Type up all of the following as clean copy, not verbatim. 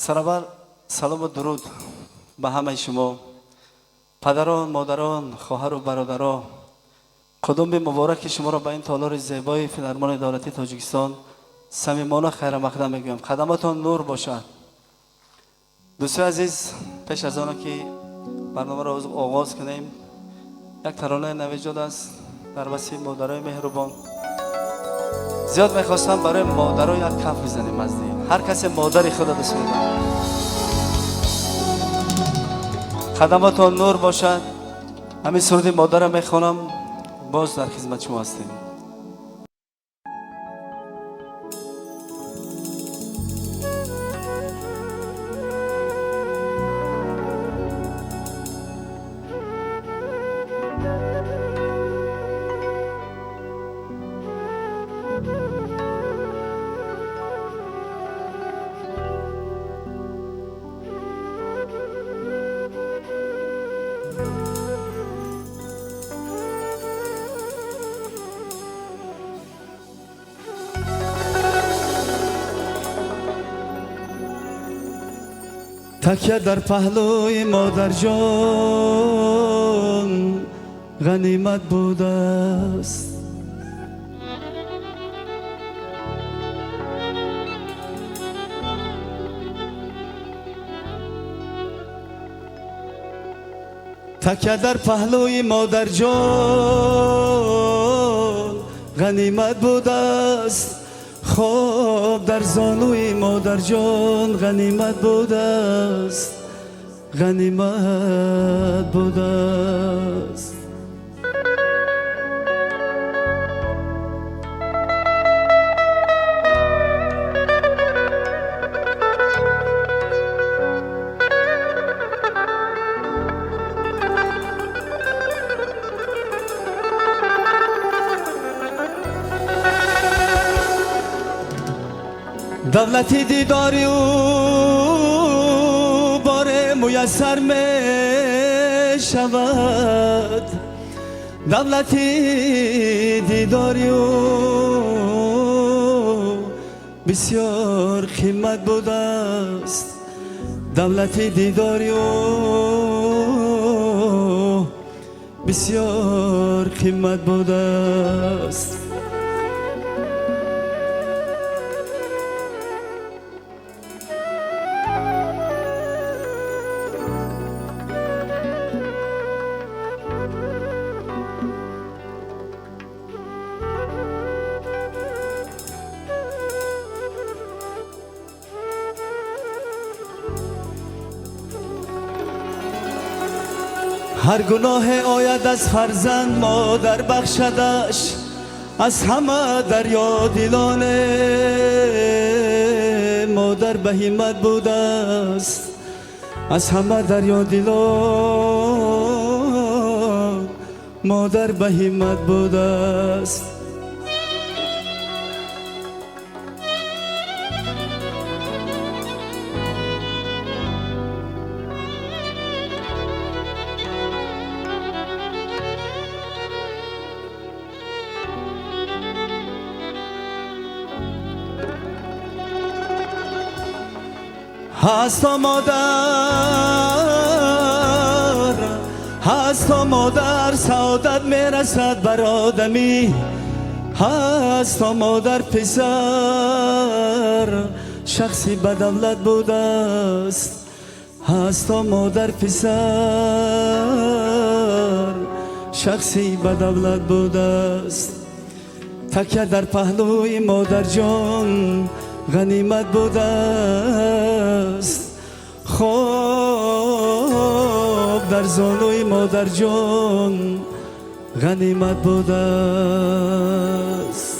Сараввал салому дуруд ба ҳамаи шумо, падарон, модарон, хоҳару бародаро. Қудуми мубораки шуморо ба ин толори зебои Филармонияи давлатии Тоҷикистон самимона хайрамақдам мегӯям. Қадаматон нур бошад. Дӯстои азиз, пеш аз оне ки барномаро оғоз кунем, як таронаи навиҷод аст дар васфи модарои меҳрубон. Зиёд мехостам барои модаро як каф бизанем аз дил. Ҳар касе модари худо дӯст медорад. Қадаматон нур бошад. Ҳамин суруди модарро мехонам, боз дар хизмат шумо ҳастем. Такя дар паҳлӯи модарҷон ғанимат будааст. Такя дар паҳлӯи модарҷон ғанимат будааст. Хоб дар зонуи модарҷон ғанимат будааст, ғанимат будааст. Давлати дидори ӯ боре муяссар мешавад. Давлати дидори ӯ бисёр қимат будааст. Давлати дидори ӯ бисёр қимат будааст. Ҳар гуноҳе ояд аз фарзанд, модар бахшадаш. Аз ҳама дарёдилоне модар ба ҳиммат будааст. Аз ҳама дарёдилон модар ба ҳиммат будааст. Ҳаст модар, ҳаст модар, саодат мерасад бар одамӣ. Ҳаст модар, писар шахси ба давлат будааст. Ҳаст модар, писар шахси ба давлат будааст. Такя дар паҳлӯи модарҷон ғанимат будааст. Хоб дар зонуи модарҷон ғанимат будааст.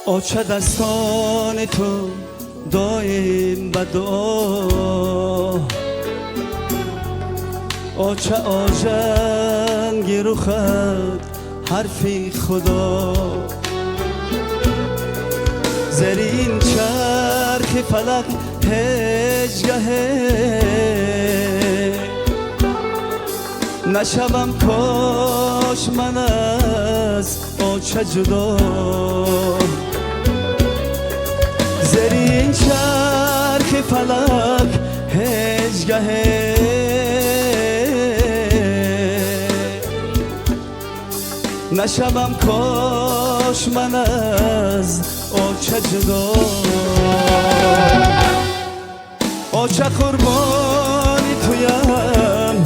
Оча дастони ту доим ба дуо, оча ожанги рухат ҳарфи Худо. Зери ин чархи фалак ҳеҷ гаҳе нашавам кош ман аз оча ҷудо. Зери ин чархи фалак ҳеҷ гаҳе нашавам кош ман аз оча ҷудо. Оча қурбони туям,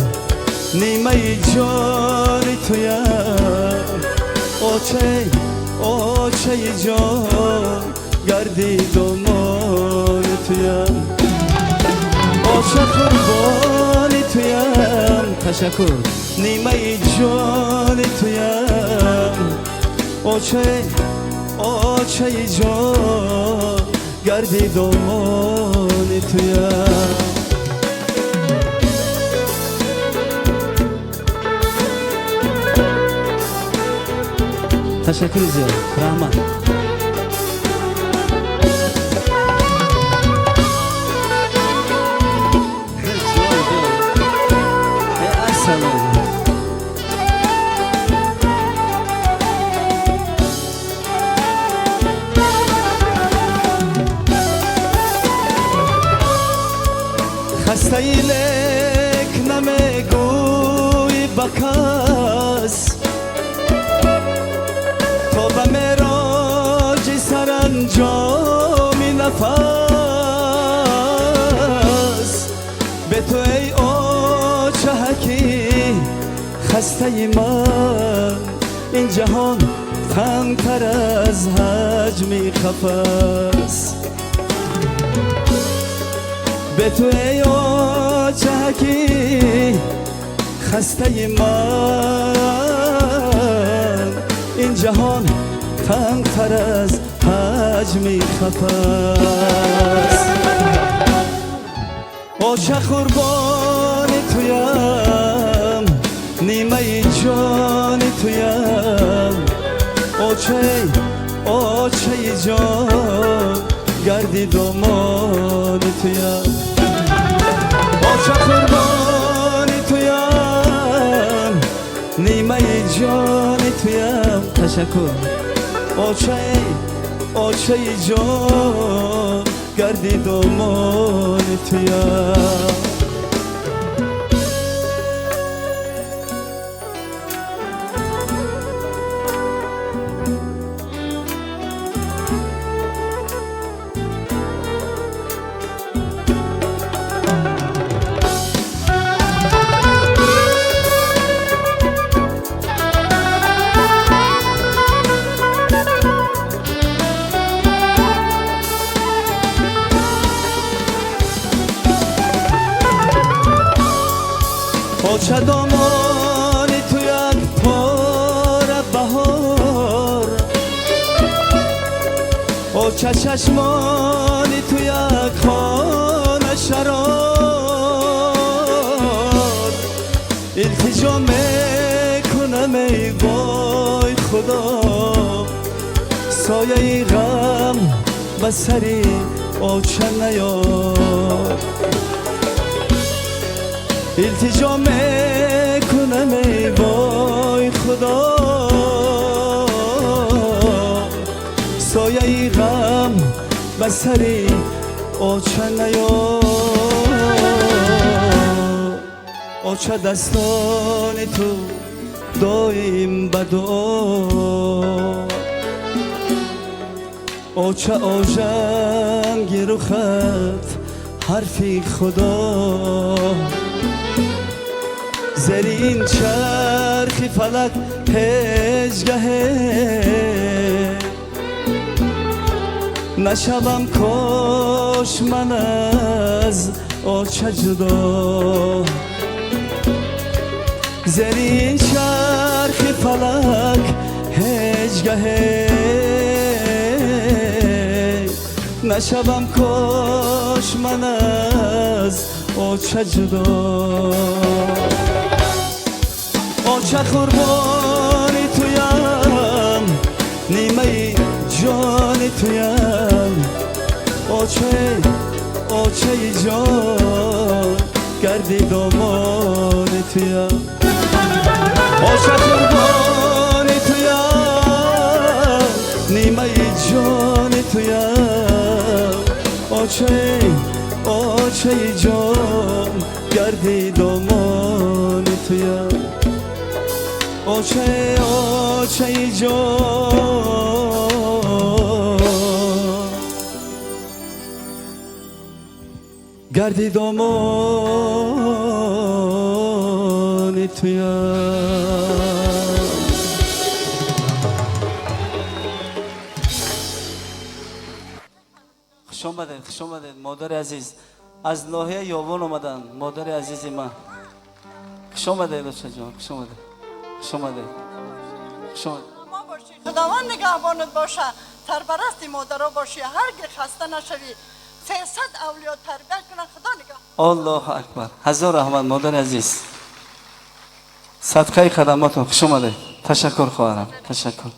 нимаи ҷони туям. Оча, очаи ҷон, гарди домони туям. Оча қурбони туям, Ташаккур. Нимаи ҷони туям. Оча, очаи ҷон, гарди домони туям. Ташаккури зиёд, раҳмат. Ассалом. Хастаи лек намегӯй ба кас, то ба мероҷи саранҷоми нафас. Бе ту эй очаҳакӣ хастаи ман, ин ҷаҳон тангтар аз ҳаҷми қафас. Бе ту эй очаҳакӣ хастаи ман, ин ҷаҳон тангтар аз ҳаҷми қафас. Оча қурбони туям, нимаи ҷони туям. Оча, очаи ҷон, гарди домони туям. Оча қурбони туям, нимаи ҷони туям. Ташаккур. Оча, очаи ҷон, гарди домони туям. Оча домони ту як пора баҳор, оча чашмони ту як хона шарор. Илтиҷо мекунам эй вой Худо, сояи ғам ба сари оча наёр. Илтиҷо мекунам эй вой Худо, сояи ғам ба сари оча наёр. Оча дастони ту доим ба дуо, оча ожанги рухат ҳарфи Худо. Зери ин чархи фалак ҳеҷ гаҳе нашавам кош ман аз оча ҷудо. Зери ин чархи фалак ҳеҷ гаҳе Нашавам кош ман аз оча ҷудо. Оча қурбони туям, нимаи ҷони туям. Оча, очаи ҷон, гарди домони туям. Оча қурбони туям, нимаи ҷони туям. Оча, очаи ҷон, гарди домони туям. Оча, очаи ҷон, гарди домони туям. Хуш омадед, хуш омадед, модари азиз. Аз ноҳияи Ёвон омаданд, модари азизи ман. Хуш омадед, очаҷон, хуш омадед, хуш омадед, хуш омадед. Мо бошӣ, Худованд нигаҳбонат боша, сарпарасти модаро бошӣ, ҳаргиз хаста нашавӣ. 300 авлиё тарбият кунанд, Худо нигаҳ. Аллоҳу акбар. Ҳазор раҳмат, модари азиз. Садқаи хадамотон. Хуш омадед. Ташаккур, хоҳарам, ташаккур.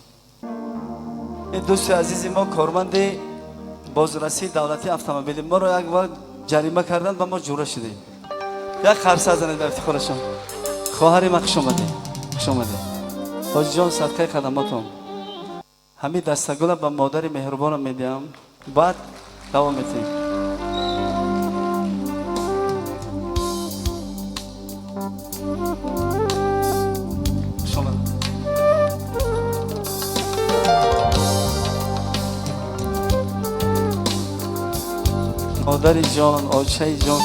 Ин дӯсти азизи мо корманди бозрасии давлатии автомобили моро як бор ҷарима карданд ва мо ҷура шудем. Як қарса занед ба ифтихорашон. Хоҳари ман, хуш омадед, хуш омадед. Ҳоҷиҷон, садқаи хадамотон. Ҳамин дастагула ба модари меҳрубонам медиҳам, баъд давом метиҳем. Хуш омадед. Модари ҷон, очаи ҷон.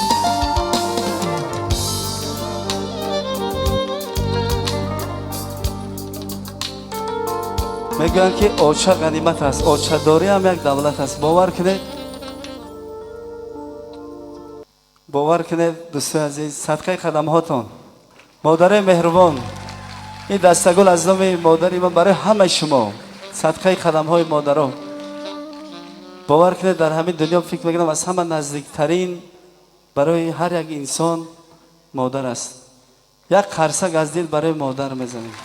Мегӯянд, ки оча ғанимат аст, очадорӣ ҳам як давлат аст. Бовар кунед, бовар кунед, дӯстои азиз, садқаи қадамҳотон. Модарои меҳрубон, ин дастагул аз номи модари ман барои ҳамаи шумо, садқаи қадамҳои модаро. Бовар кунед, дар ҳамин дунё фикр мекунам, аз ҳама наздиктарин барои ҳар як инсон модар аст. Як қарсак аз дил барои модар мезанем.